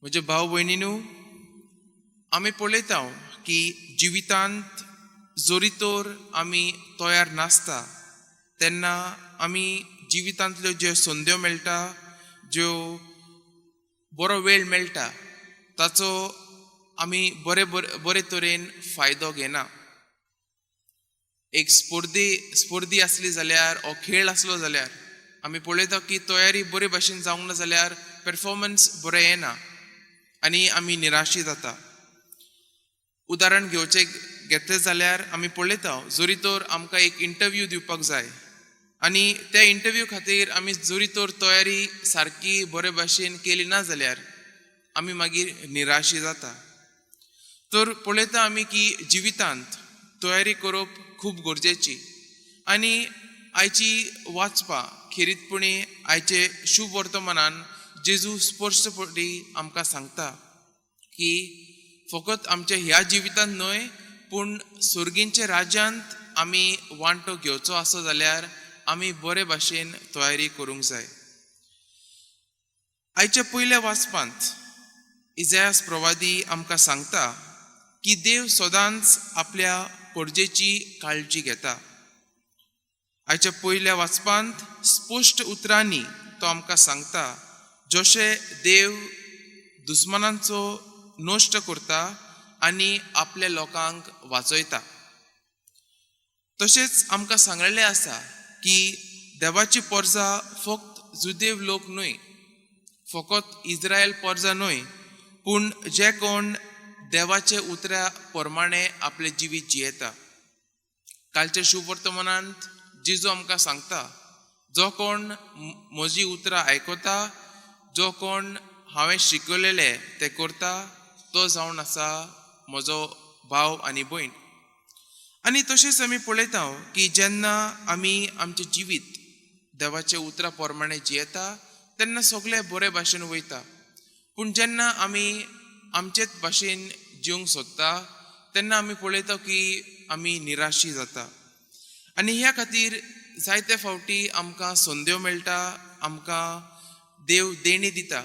म्हज्या भाव भयणीनू, आमी पळयता की जिवितांत जरी तर आमी तयार नासता तेन्ना आमी जिवितांतल्यो ज्यो संद्यो मेळटा, ज्यो बरो वेळ मेळटा, ताचो आमी बरे बरे बरे तरेन फायदो घेना. एक स्पर्धी आसली जाल्यार ओ खेळ आसलो जाल्यार आमी पळयता की तयारी बरे भाशेन जावंक ना जाल्यार परफॉर्मन्स बरें येना आनी आमी निराशी जाता. उदाहरण घेवचें घेतलें जाल्यार आमी पळयता, जरी तर आमकां एक इंटरव्यू दिवपाक जाय आनी त्या इंटरव्यू खातीर आमी जरी तर तयारी सारकी बरे भाशेन केली ना जाल्यार आमी मागीर निराशी जाता. तर पळयता आमी की जिवितांत तयारी करप खूब गरजेची. आनी आयची वाचपा खेरीतपणी आयचे शुभ वर्तमानान जेजू स्पश्टपणी आमकां सांगता की फकत आमच्या ह्या जिवितांत न्हय, पूण सर्गींच्या राज्यांत आमी वांटो घेवचो आसो जाल्यार आमी बरे भाशेन तयारी करूंक जाय. आयच्या पयल्या वाचपांत इजायास प्रवादी आमकां सांगता की देव सदांच आपल्या परजेची काळजी घेता. आयच्या पयल्या वाचपांत स्पश्ट उतरांनी तो आमकां सांगता, जशें देव दुस्मानांचो नश्ट करता आनी आपल्या लोकांक वाचयता, तशेंच आमकां सांगलेलें आसा की देवाची परजा फक्त जुदेव लोक न्हय, फकत इस्रायल परजा न्हय, पूण जे कोण देवाचे उतरा प्रमाणे आपलें जिवीत जियेता. कालच्या शुभ वर्तमानांत जेजू आमकां सांगता, जो कोण म्हजी उतरां आयकता, जो कोण हांवें शिकयलेलें तें करता, तो जावन आसा म्हजो भाव आनी भयण. आनी तशेंच आमी पळयता की जेन्ना आमी आमचें जिवीत देवाच्या उतरा प्रमाणे जियेता तेन्ना सगळें बरे भाशेन वयता. पूण जेन्ना आमी आमचेच भाशेन जिवंक सोदता तेन्ना आमी पळयता की आमी निराशी जाता. आनी ह्या खातीर जायते फावटी आमकां संद्यो मेळटा, आमकां देव देणी दिता,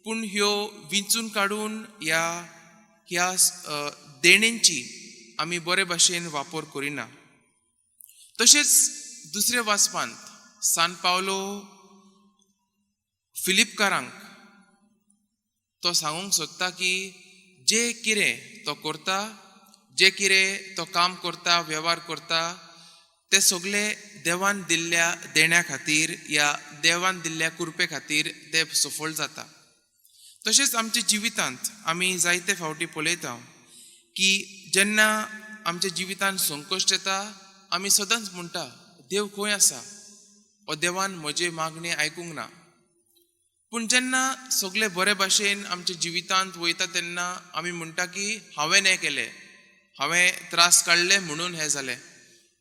पूण ह्यो विंचून काडून ह्या ह्या देणेंची आमी बरे भाशेन वापर करिना. तशेंच दुसऱ्या वाचपांत सान पावलो फिलिपकारांक तो सांगूंक सोदता की जे कितें तो करता, जे कितें तो काम करता, वेव्हार करता, ते सगळे देवान दिल्ल्या देण्या खातीर या देवान दिल्ल्या कृपे खातीर ते सफळ जाता. तशेंच आमच्या जिवितांत आमी जायते फावटी पळयता की जेन्ना आमच्या जिवितांत संकश्ट येता आमी सदांच म्हणटा, देव खंय आसा, ओ देवान म्हजी मागणी आयकूंक ना. पूण जेन्ना सगळे बरे भाशेन आमच्या जिवितांत वयता तेन्ना आमी म्हणटा की हांवें हें केलें, हांवें त्रास काडले म्हणून हें जालें.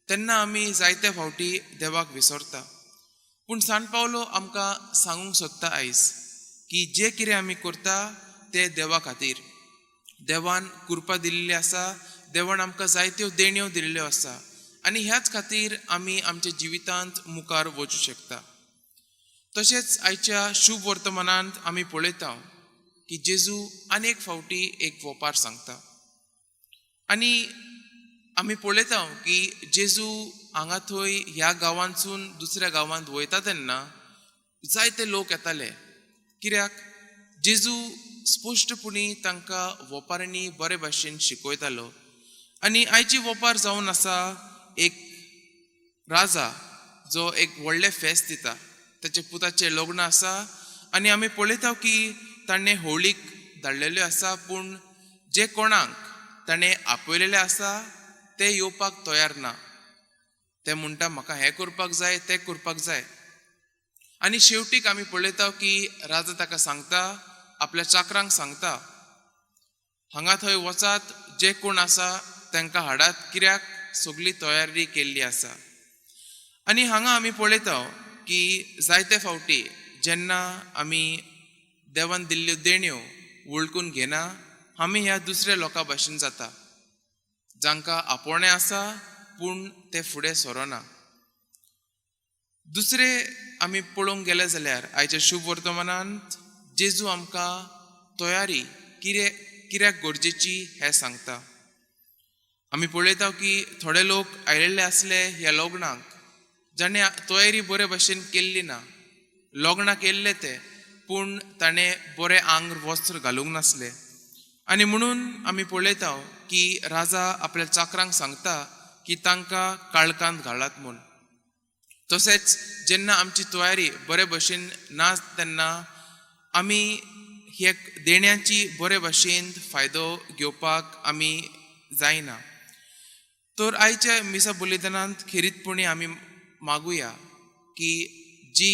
तेन्ना आमी जायते फावटी देवाक विसरता. पूण सान पावलो आमकां सांगूंक सोदता आयज की जे कितें आमी करता तें देवा खातीर. देवान कृपा दिल्ली आसा, देवान आमकां जायत्यो देण्यो दिल्ल्यो आसा आनी ह्याच खातीर आमी आमच्या जिवितांत मुखार वचूं शकता. तशेंच आयच्या शुभ वर्तमानांत आमी पळयता की जेजू अनेक फावटी एक वोपार सांगता आनी आमी पळयता की जेजू हांगा थंय ह्या गांवांतसून दुसऱ्या गांवांत वयता तेन्ना जायते लोक येताले, कित्याक जेजू स्पश्टपणी तांकां वोपारांनी बरे भाशेन शिकयतालो. आनी आयची वोपार जावन आसा एक राजा जो एक व्हडलें फेस्त दिता, ताच्या पुताचें लग्न आसा आनी आमी पळयता की ताणें होळीक धाडलेल्यो आसा, पूण जे कोणाक ताणें आपयलेलें आसा ते येवपाक तयार ना. ते म्हणटा म्हाका हें करपाक जाय, तें करपाक जाय. आनी शेवटीक आमी पळयता की राजा ताका सांगता, आपल्या चाकरांक सांगता, हांगा थंय वचात, जे कोण आसा तांकां हाडात, कित्याक सगळी तयारी केल्ली आसा. आनी हांगा आमी पळयता की जायते फावटी जेन्ना आमी देवान दिल्ल्यो देण्यो वळखून घेना, आमी ह्या दुसऱ्या लोकां भाशेन जाता, जांकां आपोवणें आसा पूण ते फुडें सरना. दुसरे आमी पळोवंक गेले जाल्यार आयच्या शुभ वर्तमानांत जेजू आमकां तयारी कितें कित्याक गरजेची हें सांगता. आमी पळयता की थोडे लोक आयिल्ले आसले ह्या लग्नाक जाणें तयारी बरे भशेन केल्ली ना. लग्नाक केल्ले ते, पूण ताणें बरें आंग वस्त्र घालूंक नासलें. आनी म्हणून आमी पळयता की राजा आपल्या चाकरांक सांगता की तांकां काळखांत घालात म्हूण. तशेंच जेन्ना आमची तयारी बरे भशेन ना तेन्ना आमी हे देण्याची बरे भशेन फायदो घेवपाक आमी जायना. तर आयच्या मिसा बलिदानांत खेरीतपणी आमी मागुया की जी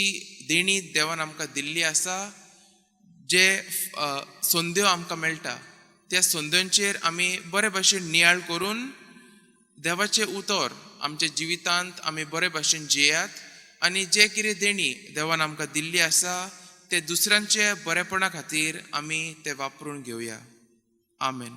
देणी देवान आमकां दिल्ली आसा, जे संद्यो आमकां मेळटा, त्या संद्यांचेर आमी बरे भशेन नियाळ करून देवाचें उतर आमच्या जिवितांत आमी बरे भशेन जियात आनी जे कितें देणी देवान आमकां दिल्ली आसा ते दुसऱ्यांचे बरेपणा खातीर आमी ते वापरून घेवया. आमेन.